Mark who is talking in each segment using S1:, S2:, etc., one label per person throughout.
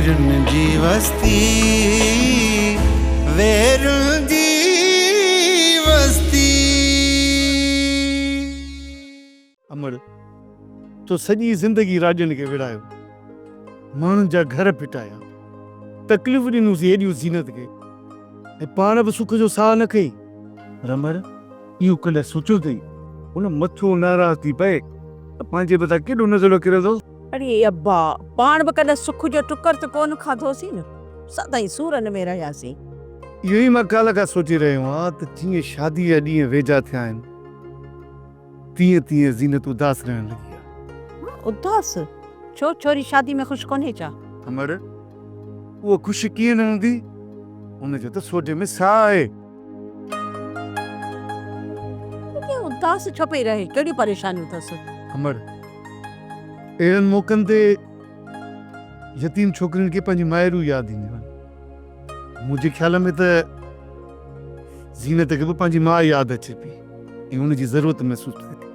S1: ويرن جي وستي، ويرن جي وستي.
S2: امڙ، تو سڄي زندگي راڄن کي وڙهايو، ماڻهن جا گهر ڦٽايا، تڪليفون ڏنيون سين ايڏيون زينت کي ۽ پاڻ به سک جو ساهه نه کنئي. پر امڙ، اهو ڪڏهن سوچيو اٿئي، هن مٿو ناراض ٿي پئي ته پنهنجي مٿان ڪيڏو نزلو ڪرندو.
S3: اڙي ابا، پاڻ به ڪڏهن سک جو ٽڪر ته ڪونه کاڌوسين نه، سدائين سورن ۾ رهياسين.
S2: اهو ئي مان ڪالهه کان سوچي رهيو آهيان ته جيئن شاديء جا ڏينهن ويجها ٿيا آهن، تيئن تيئن زينت اداس رهڻ لڳي آهي.
S3: اداس؟ ڇو، ڇوري شادي ۾ خوش ڪونهي ڇا؟
S2: امڙ، اها خوش ڪيئن نه هوندي، ان جو ته سوڍي ۾ ساهه آهي.
S3: ايڏي اداس ڇو پئي رهي، ڪهڙيون پريشانيون اٿس؟
S2: امڙ، اهڙن موقعن تي يتيم ڇوڪرين کي پنهنجون مائرون ياد اينديون آهن. منهنجي خيال ۾ ته زينت کي به پنهنجي ماء ياد اچي پئي ۽ ان جي ضرورت محسوس ٿئي ٿي.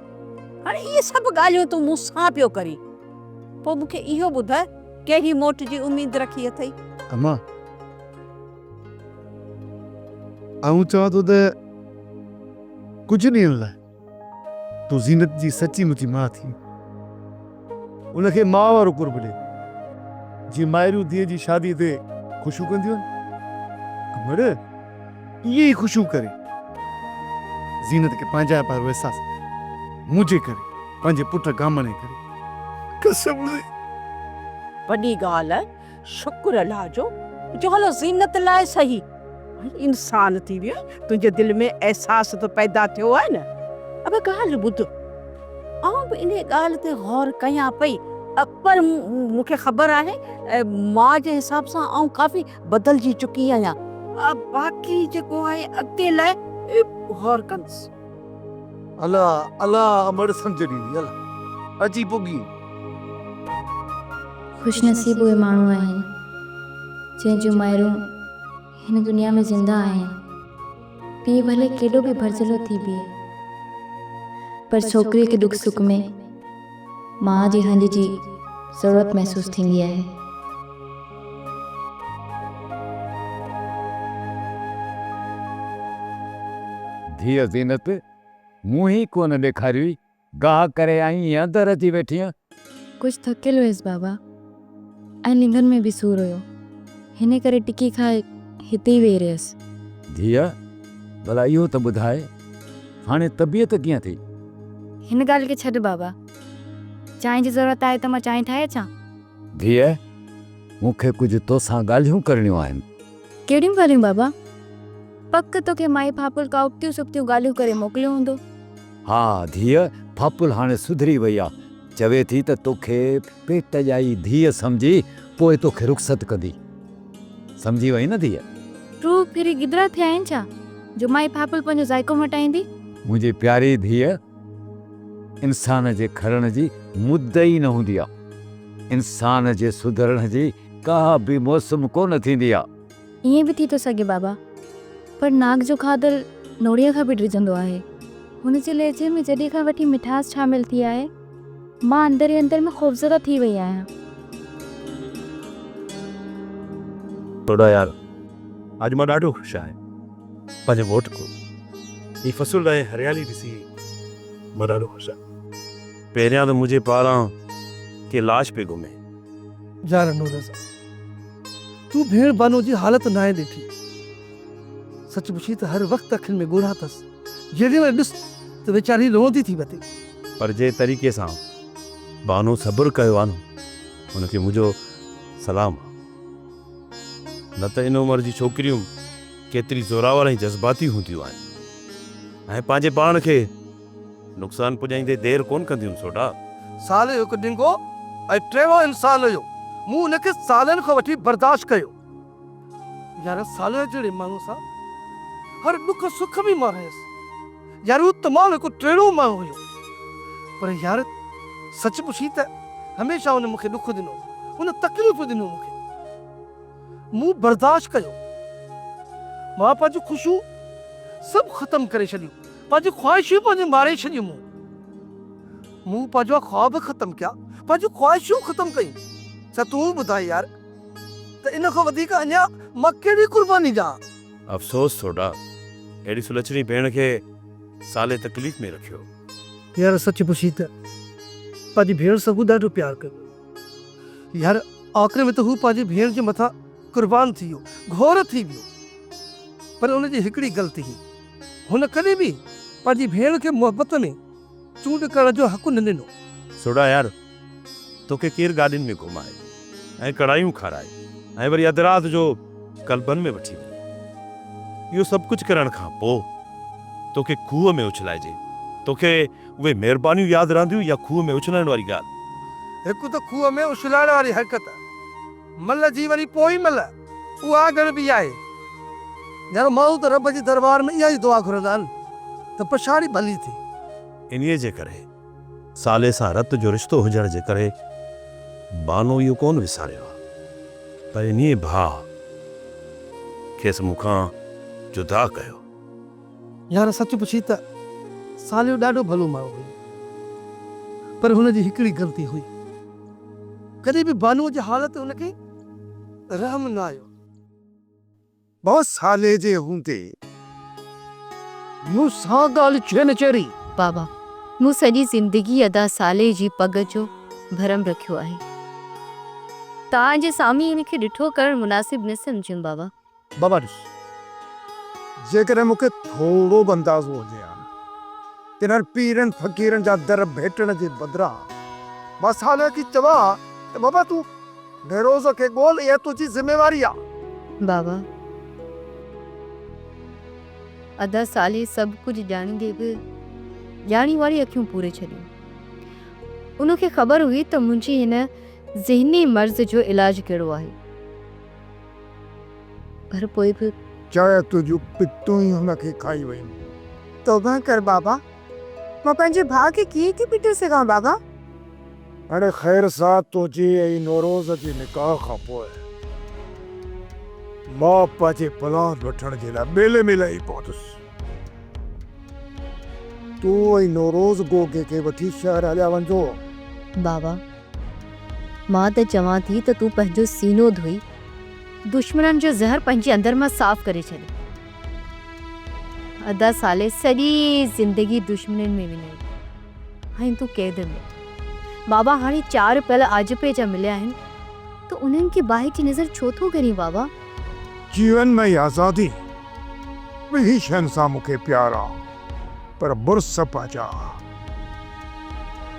S3: هاڻي اهي سڀ ڳالهيون تون مون سان پيو ڪرين، پوء مون کي اهو ٻڌاء ڪهڙي موٽ جي اميد رکي اٿئي؟
S2: امان، آئون چوان ٿو ته ڪجهه ڏينهن لاء تون زينت جي سچي مچي ماء ٿي. ان کي ماء وارو قرب ڏي. جيئن مائرون ڌيء جي شاديء تي خوشيون ڪنديون آهن. امڙ ائين ئي خوشيون ڪري. زينت کي پنهنجائپ وارو احساس منهنجي ڪري، پنهنجي پٽ گامڻ جي ڪري. قسم سين.
S3: وڏي ڳالهه شڪر الله جو، جو هلو زينت لاء سهي. انسان ٿي ويو آهين، تنهنجي دل ۾ احساس ته پيدا ٿيو آهي نه. ابا ڳالهه ٻڌ، آئون به انهيء ڳالهه تي غور ڪيان پئي، پر مون کي خبر آهي ماء جي حساب سان آئون ڪافي بدلجي چڪي آهيان. باقي جيڪو آهي اڳتي لاء غور ڪندس.
S2: الا الا امڙ سمجهه ڏيندي الا اچي پڳي.
S4: خوش نصيب اهي ماڻهو آهن جنهن جون مائرون هن دنيا ۾ زنده آهن. پيء ڀلي ڪيڏو به ڀرجهلو ٿي بيهي پر ڇوڪريء کي ڏک سک ۾ ماء جي هنج جي ضرورت محسوس ٿيندي آهي.
S5: ڌيء زينت، منهن ئي ڪونه ڏيکاريوئي، گاهه ڪري آئين ۽ اندر اچي ويٺينء؟
S4: ڪجهه ٿڪيل هيس بابا ۽ لڱن ۾ به سور هيو، هن ڪري ٽڪي کائي هتي ئي ويهي رهيس.
S5: ڌيء، ڀلا اهو ته ٻڌاء، هاڻي طبيعت ڪيئن اٿئي؟
S4: هن ڳالهه کي ڇڏ بابا، چانهه جي ضرورت آهي ته مان چانهه ٺاهي اچان؟
S5: ڌيء، مون کي ڪجهه توسان ڳالهيون ڪرڻيون آهن.
S4: ڪهڙيون ڳالهيون بابا؟ پڪ توکي مائي ڦاپل ڪا ابتيون سبتيون ڳالهيون ڪري موڪليو هوندو.
S5: ها ڌيء، ڦاپل هاڻي سڌري وئي آ. چوي ٿي ته توکي پيٽ ڄائي ڌيء سمجهي پوء توکي رخصت ڪندي. سمجهي وئين نه ڌيء؟
S4: روح ڦري گدرا ٿيا آهن ڇا، جو مائي ڦاپل پنهنجو ذائقو مٽائيندي؟
S5: منهنجي پياري ڌيء، انسان جي کرڻ جي مد ئي نه هوندي آ. انسان جي سڌرڻ جي ڪا به موسم ڪونه ٿيندي آ.
S4: ائين به ٿي ٿو سگهي بابا، پر ناگ جو کاڌل نوڙيء کان به ڊڄندو آهي. هن جي لهجي ۾ جڏهن کان وٺي مٺاس شامل ٿي آهي، مان اندر ئي اندر ۾ خوفزده ٿي وئي آهيان.
S6: ٽوڊا يار، اڄ مان ڏاڍو خوش آهيان. پنهنجي ڳوٺ ڪو هي فصل ۽ هريالي ڏسي مان ڏاڍو خوش آهيان. پهريان ته منهنجي پاران ڪي لاش پئي گهمي.
S7: يار نورزا، تون ڀيڻ بانو جي حالت ناهي ڏٺي. سچ پڇين ته هر وقت اکين ۾ ڳوڙها اٿس. جيڏي مهل ڏس ته ويچاري روئندي ٿي وتي.
S6: پر جنهن طريقي سان بانو صبر ڪيو آ نه، ان کي منهنجو سلام آ. نه ته ان عمر جي ڇوڪريون ڪيتري زوراور ۽ جذباتي هونديون آهن ۽ پنهنجي پاڻ کي نقصان پڄائيندي دير ڪونه ڪنديون آهن سوڍا.
S7: صالح هڪ ڏنگو ۽ ٽيڙو انسان هيو. مون ان کي سالن کان وٺي برداشت ڪيو. يار صالح جهڙي ماڻهو سان هر ڏک سک ۾ مان رهيس. يار هو تمام هڪ ٽيڙو ماڻهو هيو. پر يار سچ پڇين ته هميشه هن مون کي ڏک ڏنو. هن تڪليفون ڏنيون مون کي. مون برداشت ڪيو. مان پنهنجون خوشيون سڀ ختم ڪري ڇڏيون. پنهنجون خواهشون پنهنجون ماري ڇڏيون مون. مون پنهنجا خواب ختم ڪيا. پنهنجون خواهشون ختم ڪيون. ڇا تون ٻڌاء يار. ته ان کان وڌيڪ اڃا مان ڪهڙي قرباني ڏيان؟
S6: افسوس سوڍا، اهڙي سلڇڻي ڀيڻ کي صالح تڪليف ۾ رکيو.
S7: يار سچ پڇين ته پنهنجي ڀيڻ سان هو ڏاڍو پيار ڪندو هو. يار آخر ۾ ته هو پنهنجي ڀيڻ جي مٿان قربان ٿي ويو، گهور ٿي ويو. پر ان جي هڪڙي غلطي هئي. هن ڪڏهن به پنهنجي ڀيڻ کي محبت ۾ چونڊ ڪرڻ جو حق نه ڏنو.
S6: سوڍا يار توکي ڪير گاڏين ۾ گهمائي ۽ ڪڙايون کارائي ۽ وري اڌ رات جو ڪلبن ۾ وٺي وڃي. اهو سڀ ڪجهه ڪرڻ کان پوء توکي کوهه ۾ اڇلائجي. توکي اهي مهربانيون ياد رهنديون يا کوهه ۾ اڇلائڻ واري ڳالهه؟
S7: هڪ ته کوهه ۾ اڇلائڻ واري حرڪت، مل جي وري پوئين مل اها ڳڻبي آهي. يار ماڻهو ته رب جي دربار ۾ اها ئي دعا گهرندا آهن ته پڇاڙي ڀلي ٿئي.
S6: انهيء جي ڪري صالح سان رت جو رشتو هجڻ جي ڪري بانو اهو ڪونه وساريو ها پر انهيء ڀاء کيس مون کان جدا ڪيو.
S7: يار سچ پڇين ته صالح ڏاڍو ڀلو ماڻهو هيو پر هن جي هڪڙي غلطي هئي ڪڏهن به بانوء جي حال تي هن کي رحم نه آيو.
S2: بابا صالح جي هوندي مون سان ڳالهه ڇو نه چري؟
S4: بابا مون سڄي زندگي ادا صالح جي پڳ جو ڀرم رکيو آهي. توهان جي سامهين هن کي ڏٺو ڪرڻ مناسب نه سمجهيم بابا.
S2: بابا ڏس، جيڪڏهن مون کي ٿورو به اندازو هجي ها نه ته انهن پيرن فقيرن جا در ڀيٽڻ جي بدران مان صالح کي چوان ها ته بابا تون نيروز کي ڳول، اها تنهنجي ذميواري آ.
S4: بابا، ادا صالح سڀ ڪجهه ڄاڻيندي به ڄاڻي واڻي اکيون پوري ڇڏيون. ان کي خبر هئي ته منهنجي هن ذهني مرض جو علاج ڪهڙو آهي. پر پوء به.
S2: چاهي تنهنجون پتون ئي هن کي کائي ويون.
S8: توبه ڪر بابا، مان پنهنجي ڀاء کي ڪيئن ٿي پٽي سگهان بابا.
S2: هاڻي خير سان تنهنجي ۽ نوروز جي نڪاح کان پوء مان پنهنجي پلاند وٺڻ جي لاء ٻيلي ۾ لهي پوندس. تون ۽ نوروز گوگي کي وٺي شهر هليا وڃجو.
S4: بابا، مان ته چوان ٿي ته تون پنهنجو سينو ڌوئي دشمنن جو زهر پنهنجي اندر مان صاف ڪري ڇڏ. ادا صالح سڄي زندگي دشمنين ۾ وڃائي ۽ تون قيد ۾. بابا هاڻي چار پل آجپي جا مليا آهن ته انهن کي باهه جي نظر ڇو ٿو ڪرين بابا؟
S2: جيون ۾ ئي آزادي ٻنهي شين سان مون کي پيار آ پر مڙس پنهنجا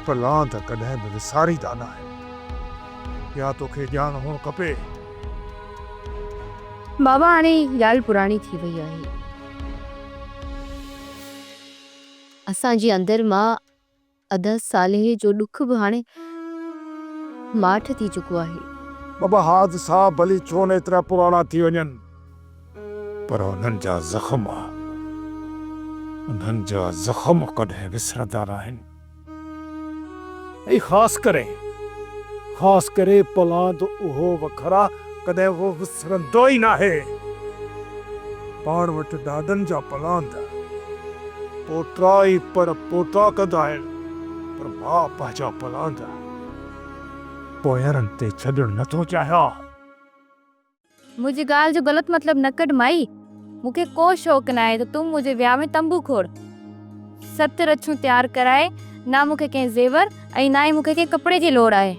S2: پلاند ڪڏهن به وساريندا ناهن. اها توکي ڄاڻ هئڻ کپي.
S4: بابا هاڻي ڳالهه پراڻي ٿي وئي آهي. اسان جي اندر مان ادا صالح جو ڏک به هاڻي ماٺ ٿي چڪو آهي.
S2: بابا حادثا ڀلي ڇو نه ايترا پراڻا ٿي وڃن پر انهن جا زخم انهن جا زخم ڪڏهن وسرندا ناهن. ۽ خاص ڪري خاص ڪري پلاند اهو وکرا ڪڏهن اهو وسرندو ئي ناهي. پاڻ وٽ ڏاڏن جا پلاند پوٽا ئي پر پوٽا ڪندا آهن پر مان پنهنجا پلاند پوئيرن تي ڇڏڻ نٿو چاهيان.
S4: منهنجي ڳالهه جو غلط مطلب نه ڪڍ مائي. مون کي ڪو شوق ناهي ته تون منهنجي وياهه ۾ تنبو کوڙ. ست رڇون تيار ڪرائي نه مون کي ڪنهن زيور ۽ نه ئي مون کي ڪنهن ڪپڙي جي لوڙ آهي.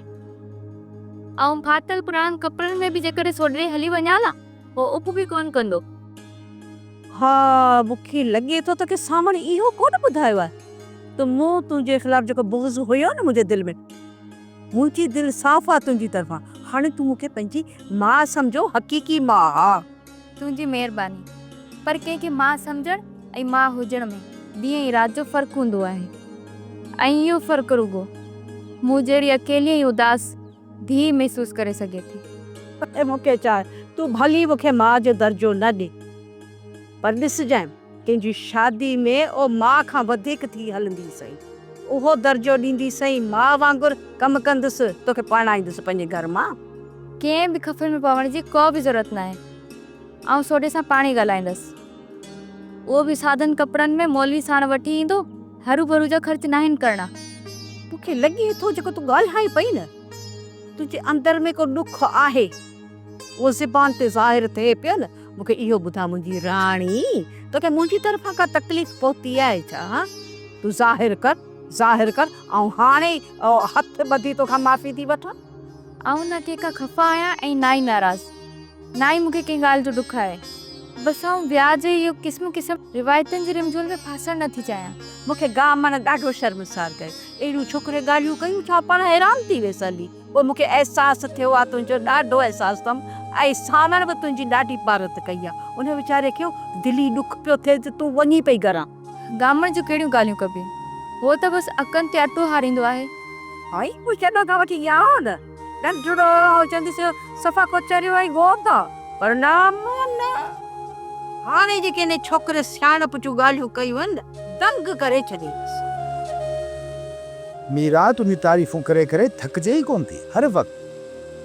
S4: آئون ڦاٽل پراڻن ڪپڙن ۾ به جيڪڏهن سوڍري هلي وڃان نه، هو اف به ڪونه ڪندو.
S3: ها، مون کي لڳي ٿو توکي سانوڻ اهو ڪونه ٻڌايو آهي ته مون تنهنجي خلاف جيڪو بغض هيو نه منهنجي دل ۾، منهنجي دل صاف آ تنهنجي طرفان، هاڻي تون مون کي پنهنجي ماء سمجهو، حقيقي ماء ها.
S4: تنهنجي مهرباني، پر ڪنهن کي ماء سمجهڻ ۽ ماء هجڻ ۾ ڏينهن ۽ رات جو فرق هوندو آهي ۽ اهو فرق رڳو مون جهڙي اڪيلي ۽ اداس ڌيء محسوس ڪري سگهي ٿي.
S3: اي مون کي چاهه، تون ڀلي مون کي ماء جو درجو نه ڏي، پر ڏسجانء تنهنجي شادي ۾ او ماء کان وڌيڪ ٿي هلندي سهي. اهو درجو ڏيندي سهي، ماء وانگر ڪم ڪندس، توکي پرڻائيندس پنهنجي گهر مان.
S4: ڪنهن به خفي ۾ پوڻ جي ڪا به ضرورت ناهي. آئون سوڍي سان پاڻ ئي ڳالهائيندس. اهو به سادن ڪپڙن ۾ مولوي ساڻ وٺي ايندو، هروڀرو جا خرچ ناهن ڪرڻا.
S3: مون کي لڳي ٿو جيڪو تون ڳالهائين پئي نه، تنهنجي اندر ۾ ڪو ڏک آهي. اهو زبان تي ظاهر ٿئي پيو نه. مون کي اهو ٻڌاء منهنجي راڻي، توکي منهنجي طرفان ڪا تڪليف پهتي آهي ڇا؟ هان؟ تون ظاهر ڪر، ظاهر ڪر، آئون هاڻي ئي هٿ ٻڌي توکان معافي ٿي وٺان.
S4: آئون نه ڪنهن کان خفا آهيان ۽ نه ئي ناراض. نه ئي مون کي ڪنهن ڳالهه جو ڏک آهي. بس آئون وياج ۽ اهو قسم قسم روايتن جي رمجهول ۾ ڦاسڻ نه ٿي چاهيان.
S3: مون کي گامڻ ڏاڍو شرمسار ڪيو. اهڙيون ڇوڪري ڳالهيون ڪيون ڇا پاڻ حيران ٿي ويس علي. پوء مون کي احساس ٿيو آ تنهنجو ڏاڍو احساس اٿم ۽ سانئڻ به تنهنجي ڏاڍي پارت ڪئي آ. ان ويچاري کي دلي ڏک پيو ٿئي ته تون وڃين پئي گهران.
S4: گامڻ جون ڪهڙيون ڳالهيون ڪبيون. هو ته بس اڪن تي اٽو هاريندو آهي.
S3: هائي پوء جڏهن کان وٺي يان نه. ننڍڙو آئون چونديس صفا ڪو چريو ۽ گوند آ پر نه امان نه. هاڻي جيڪي هن ڇوڪري سياڻپ جون ڳالهيون ڪيون آهن نه دنگ ڪري ڇڏيندس.
S9: ميرا تنهنجون تعريفون ڪري ڪري ٿڪجي ئي ڪونه ٿي. هر وقت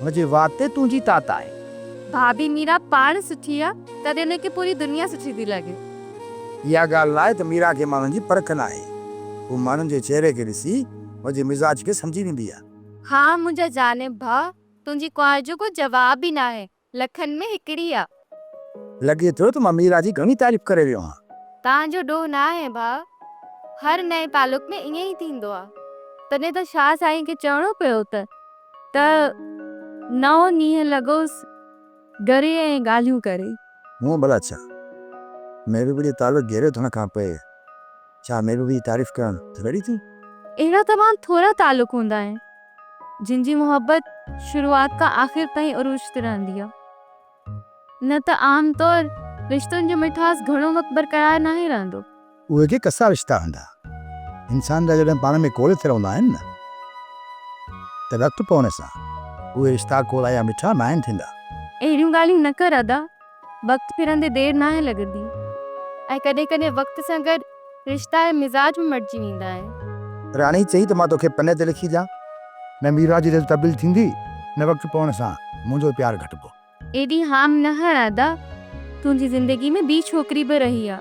S9: هن جي وات تي تنهنجي تات آهي.
S4: ڀاڀي ميرا پاڻ سٺي آ تڏهن هن کي پوري دنيا سٺي ٿي لڳي.
S9: اها ڳالهه ناهي ته ميرا کي ماڻهن جي پرک ناهي. هو ماڻهن جي چهري کي ڏسي هن جي مزاج کي سمجهي ويندي آهي.
S4: ها منهنجا جانب ڀاء، تنهنجي ڪنوار جو ڪو جواب ئي ناهي، لکن ۾ هڪڙي آ.
S9: لڳي ٿو ته مان ميرا جي گهڻي تعريف ڪري ويو آهيان.
S4: توهان جو ڏوهه ناهي ڀاء، هر نئين تعلق ۾ ائين ئي ٿيندو آ. تڏهن ته شاهه سائين کي چوڻو پيو ته. ته نئون نينهن لڳوس گري ۽ ڳالهيون ڪري.
S9: مون ڀلا ڇا محبوب جي تعلق گهريو ٿيڻ کان پوء ڇا محبوب جي تعريف ڪرڻ ضروري ٿي؟
S4: اهڙا تمام ٿورا تعلق هوندا آهن، جن جي محبت شروعات کان آخر تائين عروج تي رهندي آهي. نه ته عام طور رشتن جو مٺاس گهڻو وقت برقرار ناهي رهندو.
S9: اهي ڪي ڪسا رشتا هوندا. انسان جا جڏهن پاڻ ۾ ڪول ٿيل هوندا آهن نه ته وقت پوڻ سان اهي رشتا ڪولا يا مٺا ناهن ٿيندا.
S4: اهڙيون ڳالهيون نه ڪر ادا. وقت ڦرندي دير ناهي لڳندي ۽ ڪڏهن ڪڏهن وقت سان گڏ رشتا ۽ مزاج به مٽجي ويندا آهن.
S9: راڻي چئي ته مان توکي پني تي لکي ڏيان. نه ميرا جي دل تبديل ٿيندي نه وقت پوڻ سان منهنجو پيار گهٽبو.
S4: ايڏي هام نه هڻ ادا، تنهنجي زندگي ۾ ٻي ڇوڪري به رهي آ.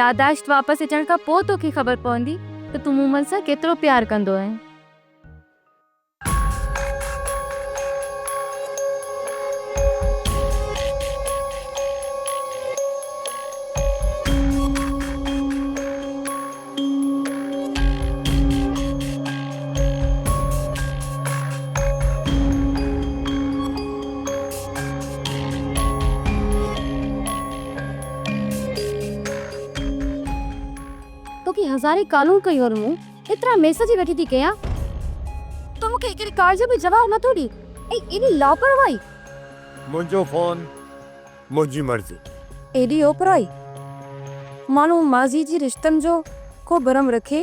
S4: ياداشت واپس اچڻ کان پوء توکي خبر پوندي ته تون مومل سان ڪيترو پيار ڪندو آهين. توکي هزارين ڪالون ڪيون آهن مون، ايترا ميسيج ويٺي ٿي ڪيان، تون مون کي هڪڙي ڪال جو به جواب نٿو ڏين ۽ ايڏي لاپرواهي.
S2: منهنجو فون، منهنجي مرضي.
S8: ايڏي اوپرائي؟ ماڻهو ماضي جي رشتن جو ڪو ڀرم رکي؟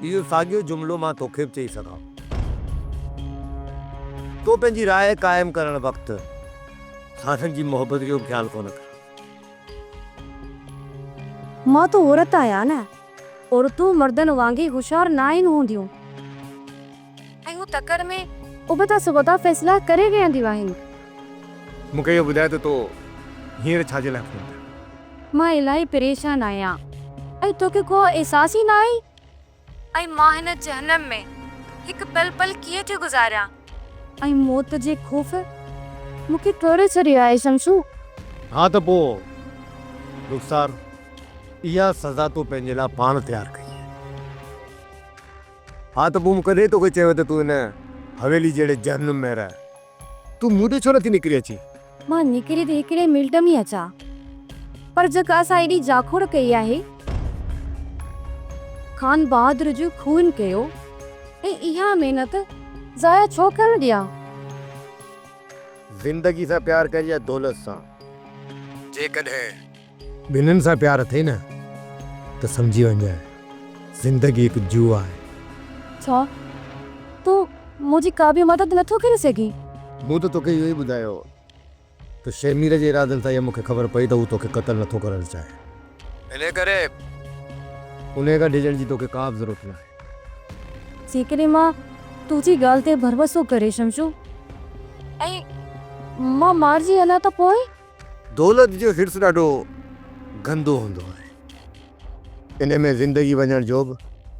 S2: اهو ساڳيو جملو مان توکي به چئي سگهان. تو پنهنجي راء قائم ڪرڻ وقت سانحن جي محبت جو به خيال ڪونه ڪيو.
S8: مان ته عورت آهيان نه. عورتون مردن وانگي هوشيار ناهن هونديون. ۽ هو تڪڙ ۾
S4: ابتا سبتا فيصلا ڪري ويهنديون آهن.
S2: مون کي اهو ٻڌاء ته تو هينئر ڇا جي لاء فون ڪيو؟
S4: مان الاهي پريشان آهيان ۽ توکي ڪو احساس ئي ناهي. ۽ مان هن جهنم ۾ هڪ پل پل ڪيئن ٿي گذاريان.
S8: ۽ موت جي خوف مون کي ٽوڙي ڇڏيو آهي شمسو.
S2: ها ته پوء رخسار اها سزا تو پنهنجي لاء پاڻ تيار ڪئي آهي. ها ته پوء مون ڪڏهن توکي چيو ته تون هن حويلي جهڙي جهنم ۾ رهه. تون مون ڏي ڇو نٿي نڪري اچين؟
S8: مان نڪري ته هڪڙي منٽ ۾ اچان، پر جيڪا اسان ايڏي جاکوڙ ڪئي آهي، خان بهادر جو خون ڪيو ۽ اها محنت ضايع ڇو ڪرڻ ڏيان؟
S2: زندگي سان پيار ڪر يا دولت سان؟ جيڪڏهن ٻنهين سان پيار اٿئي نه ته سمجهي وڃجانء زندگي هڪ جوئو آهي.
S8: ڇا تون منهنجي ڪا به مدد نٿو ڪري سگهين؟
S2: مون ته توکي اهو ئي ٻڌايو ته شهمير جي ارادن سان اها مون کي خبر پئي ته هو توکي قتل نٿو ڪرڻ چاهي. انهيء ڪري انهيء کان ڊڄڻ جي توکي ڪا به ضرورت ناهي.
S8: جيڪڏهن مان تنهنجي ڳالهه تي ڀروسو ڪري شمشو ۽ مان مارجي هلان ته پوء؟
S2: دولت جو حرص ڏاڍو گندو هوندو آهي. ان ۾ زندگي وڃڻ جو به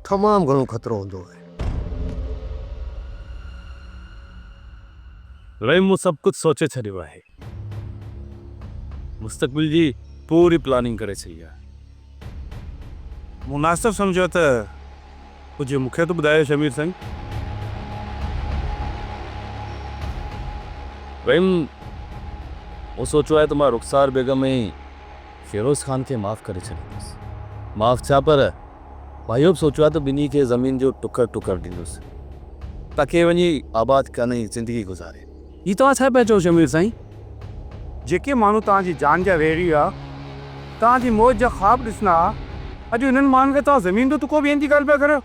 S2: تمام گهڻو خطرو هوندو آهي.
S6: رحيم مون سڀ ڪجهه سوچي ڇڏيو آهي.
S10: مستقبل جي پوري پلاننگ ڪري ڇڏي آهي.
S6: مناسب سمجهيو ته ڪجهه مون کي ته ٻڌايو شمير سائين.
S10: رحيم، مون سوچيو آهي ته مان رخسار بيگم ۽ فيروز خان کي معاف ڪري ڇڏيندس. معاف ڇا پر مان اهو به سوچيو آهي ته ٻنهي کي زمين جو ٽڪر ٽڪر ڏيندس تاڪه اهي وڃي آباد ڪن ۽ زندگي گذارين.
S11: هي توهان ڇا پيا چئو شمير سائين؟ جيڪي ماڻهو توهان جي جان جا ويري هئا، توهان جي موت جا خواب ڏسندا ها، اڄ انهن ماڻهن کي توهان زمين جو ٽڪو به ڏيڻ جي ڳالهه پيا ڪريو؟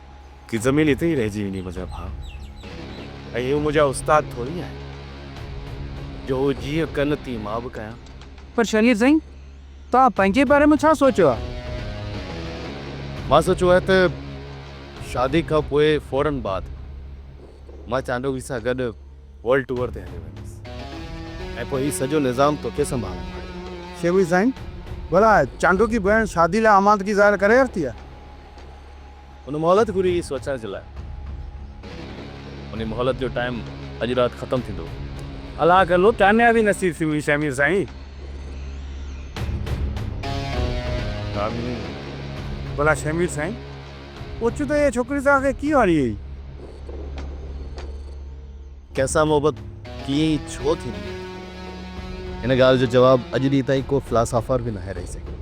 S10: ڪي زمين اتي ئي رهجي ويندي منهنجا ڀاء ۽ هو منهنجا استاد ٿوري آهن جو هو جيئن ڪن تيئن مان به ڪيان.
S11: پر شمير سائين توهان پنهنجي باري ۾ ڇا سوچيو آهي؟
S10: مان سوچيو آهي ته شادي کان پوء فورن بعد مان چانڊوڪي سان گڏ ورلڊ ٽوئر تي هليو ويندس ۽ پوء هي سڄو نظام توکي سنڀالڻو آهي.
S2: شيوي سائين، ڀلا چانڊوڪي ڀيڻ شادي لاء آمادگي ظاهر ڪري ورتي آهي؟
S10: هن مهلت گهري هئي سوچڻ جي لاء. انهي مهلت جو ٽائيم اڄ رات ختم ٿيندو.
S11: الله ڪندو ڪاميابي نصيب ٿي وئي شهمير سائين.
S2: آمين. ڀلا شهمير سائين، اوچتو اها ڇوڪري توهان کي ڪيئن وڻي وئي؟
S10: ڪنهن سان محبت ڪيئن ۽ ڇو ٿيندي آهي؟ ان ڳالهه جو جواب اڄ ڏينهن تائين ڪو فلاسافر به ناهي رهي سگهيو.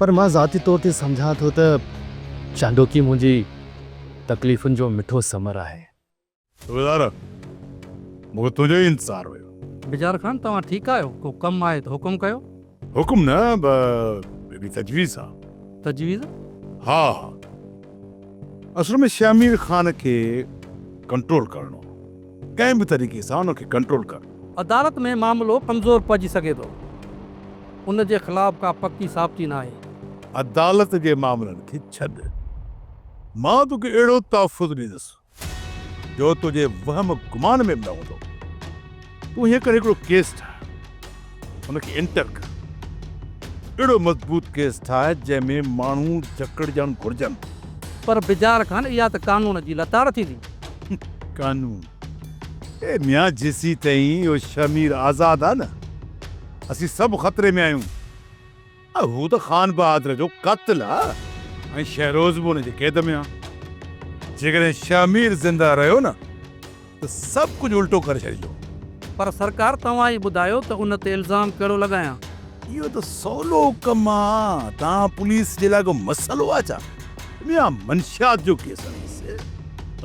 S10: پر مان ذاتي طور تي سمجهان ٿو ته چانڊوڪي منهنجي تڪليفن جو مٺو ثمر آهي.
S12: صوبيدار، مون کي تنهنجو ئي انتظار هيو.
S7: بجار خان، توهان ٺيڪ آهيو؟ ڪو ڪم آهي ته حڪم ڪيو.
S12: حڪم نه، هڪڙي تجويز آ.
S7: تجويز؟
S12: ها، اصل ۾ شهمير خان کي ڪنٽرول ڪرڻو هو. ڪنهن به طريقي سان ان کي ڪنٽرول ڪر.
S7: عدالت ۾ معاملو ڪمزور پئجي سگهي ٿو. ان جي خلاف ڪا پڪي ثابتي ناهي.
S12: عدالت جي معاملن کي ڇڏ. مان توکي اهڙو تحفظ ڏيندس جو تنهنجي وهم گمان ۾ به نه هوندو. تون هيئن ڪر هڪڙو ڪيس ٺاهه. ان کي انٽر ڪر. اهڙو مضبوط ڪيس ٺاهه جنهن ۾ ماڻهو جڪڙجڻ گهرجن.
S7: پر بجار خان اها ته قانون جي لتاڙ ٿيندي.
S12: قانون؟ اي ميان جيسيتائين اهو شهمير آزاد آ نه اسين سڀ خطري ۾ آهيون. هو ته خان بهادر جو قاتل آ ۽ شهروز به ان جي قيد ۾ آ. جيڪڏهن شهمير زنده رهيو نه ته سڀ ڪجهه الٽو ڪري ڇڏيندو.
S7: پر سرڪار توهان ئي ٻڌايو ته ان تي الزام ڪهڙو لڳايان؟
S12: اهو ته سولو ڪم آ، توهان پوليس جي لاء ڪو مسئلو آ ڇا؟ ميان منشيات جو ڪيس هڻيس،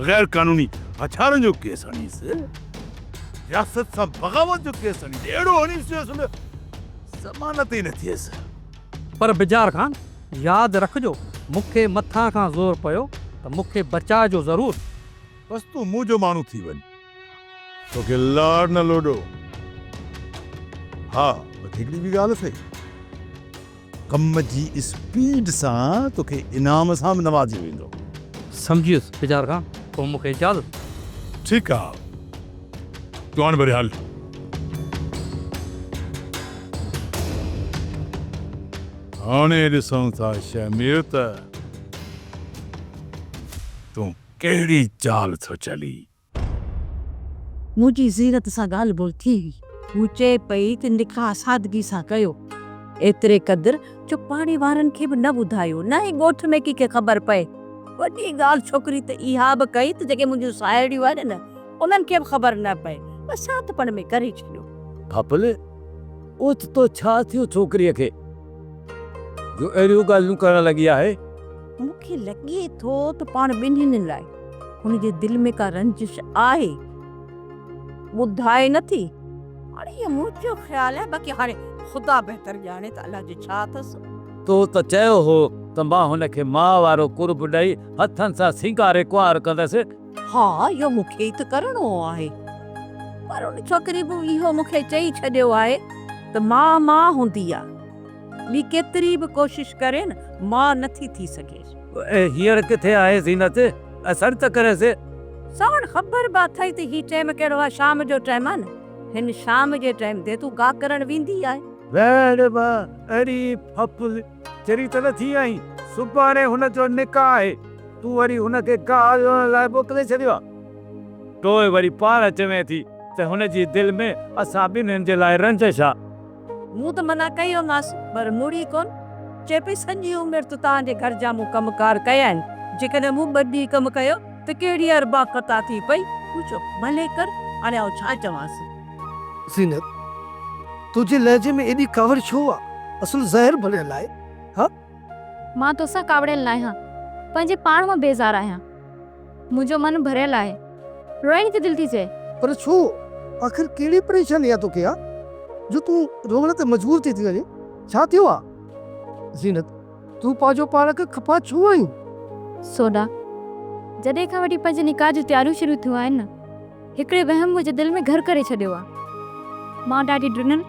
S12: غير قانوني هٿيارن جو ڪيس هڻيس، رياست سان بغاوت جو ڪيس هڻيس، اهڙو هڻيس جو اصل ضمانت ئي نه ٿئيس.
S7: پر بجار خان ياد رکجو مون کي مٿان کان زور پيو ته مون کي بچائجو ضرور.
S12: بس تون منهنجو ماڻهو ٿي وڃ. توکي لاڙ نه لوڏو. ها بس هڪڙي ٻي ڳالهه اٿئي. ڪم جي اسپيڊ سان توکي انعام سان به نوازيو ويندو.
S7: سمجهي ويس بجار خان، پوء مون کي اجازت.
S12: ٺيڪ آ، تون هاڻ ڀلي هل. هاڻي ڏسون ٿا شهمير ته تون ڪهڙي چال ٿو چلين.
S3: منهنجي زينت سان ڳالهه ٻولهه ٿي هئي. هوء چئي پئي ته نڪاح سادگي سان ڪيو. ايتري قدر جو پاڙي وارن کي به نه ٻڌايو، نه ئي ڳوٺ ۾ ڪنهن کي خبر پئي. وڏي ڳالهه ڇوڪري ته اها به ڪئي ته جيڪي منهنجون ساهيڙيون آهن نه، انهن کي به خبر نه پئي. بس سادپڻ ۾ ڪري ڇڏيو.
S5: ڦڦل، اوچتو ڇا ٿيو ڇوڪريء کي، جو اهڙيون ڳالهيون ڪرڻ لڳي آهي؟
S3: مون کي لڳي ٿو ته پاڻ ٻنهين لاء هن جي دل ۾ ڪا رنجش آهي. ٻڌائي نه ٿي. هاڻي اهو منهنجو خيال آهي، باقي هاڻي خدا بهتر ڄاڻي ته الاجي ڇا اٿس.
S5: تو ته چيو هو ته مان هن کي ماء وارو قرب ڏئي هٿن سان سينگاري ڪنوار ڪندس.
S3: ها، اهو مون کي ئي ته ڪرڻو آهي. پر ان ڇوڪري به اهو مون کي چئي ڇڏيو آهي ته ماء ماء هوندي آهي. ٻي ڪيتري به ڪوشش ڪري نه ماء نه ٿي ٿي سگهيس.
S5: هينئر ڪٿي آهي زينت؟ سڏ ته ڪريس.
S3: سانوڻ خبر به اٿئي ته هي ٽيم ڪهڙو آهي، شام جو ٽيم آهي نه. هن شام جي ٽيم تي تون گاهه ڪرڻ ويندي آهي.
S5: ويڙ به اڙي ڦڦل، چري ته نه ٿي آهين. سڀاڻي هن جو نڪاح آهي، تون وري هن کي گاهه لڻڻ لاء موڪلي ڇڏيو آهي. پوء وري پاڻ چوين ٿي ته هن جي دل ۾ اسان ٻنهين جي لاء رنجش آهي.
S3: مون ته منع ڪئي هيمانس پر مڙي ڪونه. چئي پئي سڄي عمر ته توهان جي گهر جا مون ڪم ڪار ڪيا آهن، جيڪڏهن مون ٻه ڏينهن ڪم ڪيو ته ڪهڙي اربع خطا ٿي پئي. مون چيو ڀلي ڪر، هاڻي آئون ڇا چوانس.
S7: زينت، تنهنجي لهجي ۾ ايڏي ڪاوڙ ڇو آ؟ اصل زهر ڀريل آهي، ها؟
S4: مان توسان ڪاوڙيل ناهيان، پنهنجي پاڻ مان بيزار آهيان. منهنجو من ڀريل آهي، روئڻ جي دل ٿي چئي.
S7: پر ڇو؟ آخر ڪهڙي پريشاني آ توکي ها، جو تون روئڻ تي مجبور ٿي ٿي وڃين؟ ڇا ٿيو آ؟ زينت، تون پنهنجو پاڻ کي خفا ڇو آهين؟
S4: سوڍا، جڏهن کان وٺي پنهنجي نڪاح جون تياريون شروع ٿيون آهن نه، هڪڙي وهم منهنجي دل ۾ گهر ڪري ڇڏيو آ. مان ڏاڍي ڊنل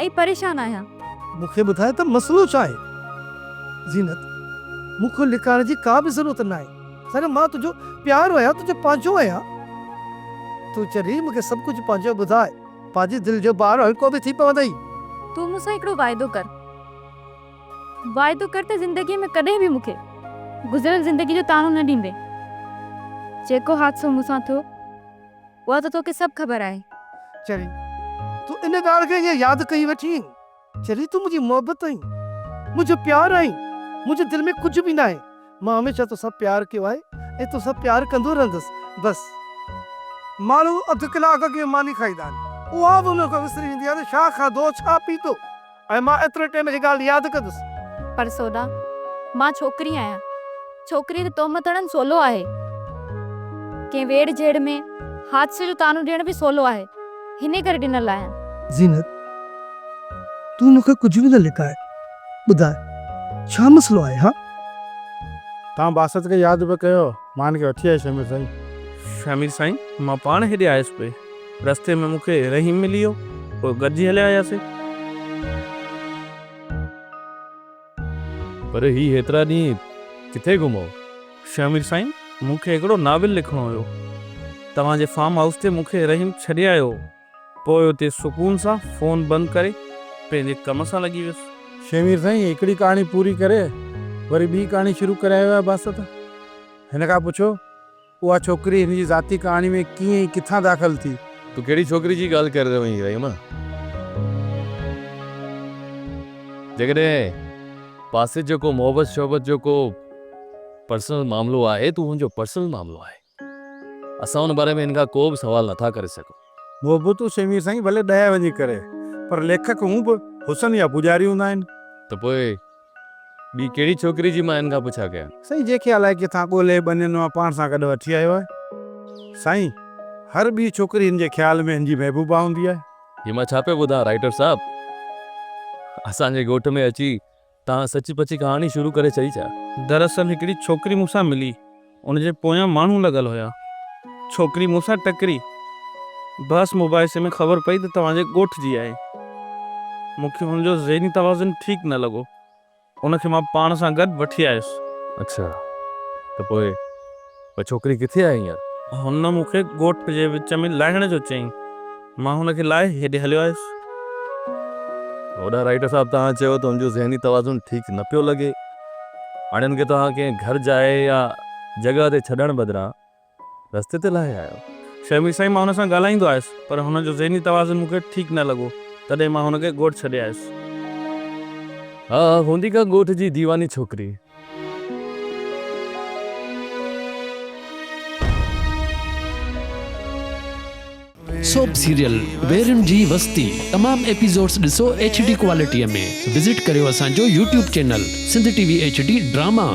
S4: ۽ پريشان آهيان.
S7: مون کي ٻڌاء ته مسئلو ڇا آهي؟ زينت، مون کان لڪائڻ جي ڪا به ضرورت ناهي. سر، مان تنهنجو پيارو آهيان، تنهنجو پنهنجو آهيان. تون چري مون کي سڀ ڪجهه پنهنجو ٻڌاء. پنهنجي دل جو بار هلڪو به ٿي پوندئي.
S4: تون مون سان هڪڙو واعدو ڪر. واعدو ڪر ته زندگيء ۾ ڪڏهن به مون کي گذريل زندگيء جو طعنو نه ڏيندين. جيڪو حادثو مون سان ٿيو، اها ته توکي سڀ خبر آهي.
S7: چري، تون ان ڳالهه کي ائين ياد ڪئي ويٺي آهين؟ چري، تون منهنجي محبت آهين، منهنجو پيار آهين، منهنجي دل ۾ ڪجهه به ناهي. مان هميشه توسان پيار ڪيو آهي ۽ توسان پيار ڪندو رهندس. بس. ماڻهو اڌ ڪلاڪ اڳ ماني کائيندا آهن، اها به انهن کان وسري ويندي آهي ته ڇا کاڌو، ڇا پيتو. ۽ مان ايتري ٽيم جي ڳالهه ياد ڪندس.
S4: پر سوڍا، مان ڇوڪري آهيان. ڇوڪريء تي تهمت هڻڻ سولو آهي. ڪنهن ويڙهه جهيڙ ۾ حادثي جو طعنو ڏيڻ به سولو آهي. هن ڪري ڏنل آهيان.
S7: زينت، تون مون کي ڪجهه به نه لڪاء. ٻڌاء، ڇا مسئلو آهي، ها؟
S11: توهان باسط کي ياد به ڪيو. مان هن کي وٺي آيس شهمير سائين.
S13: شهمير سائين، مان پاڻ هيڏي آيس پئي. رستي ۾ مون کي رحيم ملي ويو، پوء گڏجي هليا آياسين.
S14: پر هي هيترا ڏينهن ڪٿي گم هو؟
S13: شهمير سائين، مون کي هڪڙو ناول لکڻو هيو. توهان جي فارم هائوس تي مون کي رحيم ڇڏي آيو هو. پوء اتي سڪون سان فون بند ڪري پنهنجي ڪم سان لڳي ويس.
S11: شهمير سائين، هڪڙي ڪهاڻي پوري ڪري وري ٻي ڪهاڻي شروع ڪري آيو آهي باسط. هن کان پڇو. اها ڇوڪري هن جي ذاتي ڪهاڻي ۾ ڪيئن ۽ ڪٿان داخل ٿي؟
S14: تون ڪهڙي ڇوڪري جي ڳالهه ڪري رهيو آهين رحيم؟ جيڪڏهن باسط جو ڪو محبت شحبت جو ڪو پرسنل معاملو آهي ته اهو هن جو پرسنل معاملو آهي. اسان ان باري ۾ هن کان ڪو به سوال نٿا ڪري سگهون.
S11: محبتون شهمير سائين ڀلي ڏهه وڃي ڪري پر ليکڪ هون به حسن جا پوڄاري هوندا آهن.
S14: ته پوء ٻي ڪهڙي ڇوڪري جي مان هن کان پڇا ڪيان؟
S11: سائين جنهن کي الائي ڪٿان ڳولهي ٻنين مان پاڻ سان گڏ وٺي آيو آهي. سائين هر ٻي ڇوڪري هن جي خيال ۾ هن جي محبوبا هوندي آهي.
S14: هي مان ڇا پيو ٻڌان رائيٽر صاحب! اسان جي ڳوٺ ۾ اچي توهان سچي پچي ڪهاڻي شروع ڪري ڇڏي ڇا؟
S13: دراصل هڪڙي ڇوڪري مون سان ملي. ان جي پويان ماڻهو لڳل هيا. ڇوڪري مون سان ٽڪري. بحث مباحثي ۾ خبر پئي ته توهان جي ڳوٺ جي آهي. مون کي هن جو ذهني توازن ٺيڪ نه لڳو. ان کي مان پاڻ سان گڏ وٺي آيس.
S14: اڇا ته پوء اها ڇوڪري ڪٿي آهي هينئر؟
S13: هن مون کي ڳوٺ جي وچ ۾ لاهڻ جو چيائين. مان هن کي لاهي هيڏي هليو آيس.
S14: هوڏانهن رائيٽر صاحب توهان چيو ته هن جو ذهني توازن ٺيڪ نه پيو لڳي. هاڻي هن کي توهان ڪنهن گهر جاء يا جڳهه تي ڇڏڻ بدران رستي تي لاهي آيو.
S13: شهمير سائين مان هن سان ڳالهائيندو آيس پر هن جو ذهني توازن مون کي ٺيڪ نه لڳو تڏهن مان هن کي ڳوٺ ڇڏي آيس.
S14: ها هوندي ڪا ڳوٺ جي ديواني ڇوڪري.
S15: سوپ سيريل ويرين جي وستي تمام ايپيسوڊس ڏسو ايڇ ڊي ڪوالٽي ۾ وزٽ ڪريو اسان جو YouTube channel Sindh T V H D drama.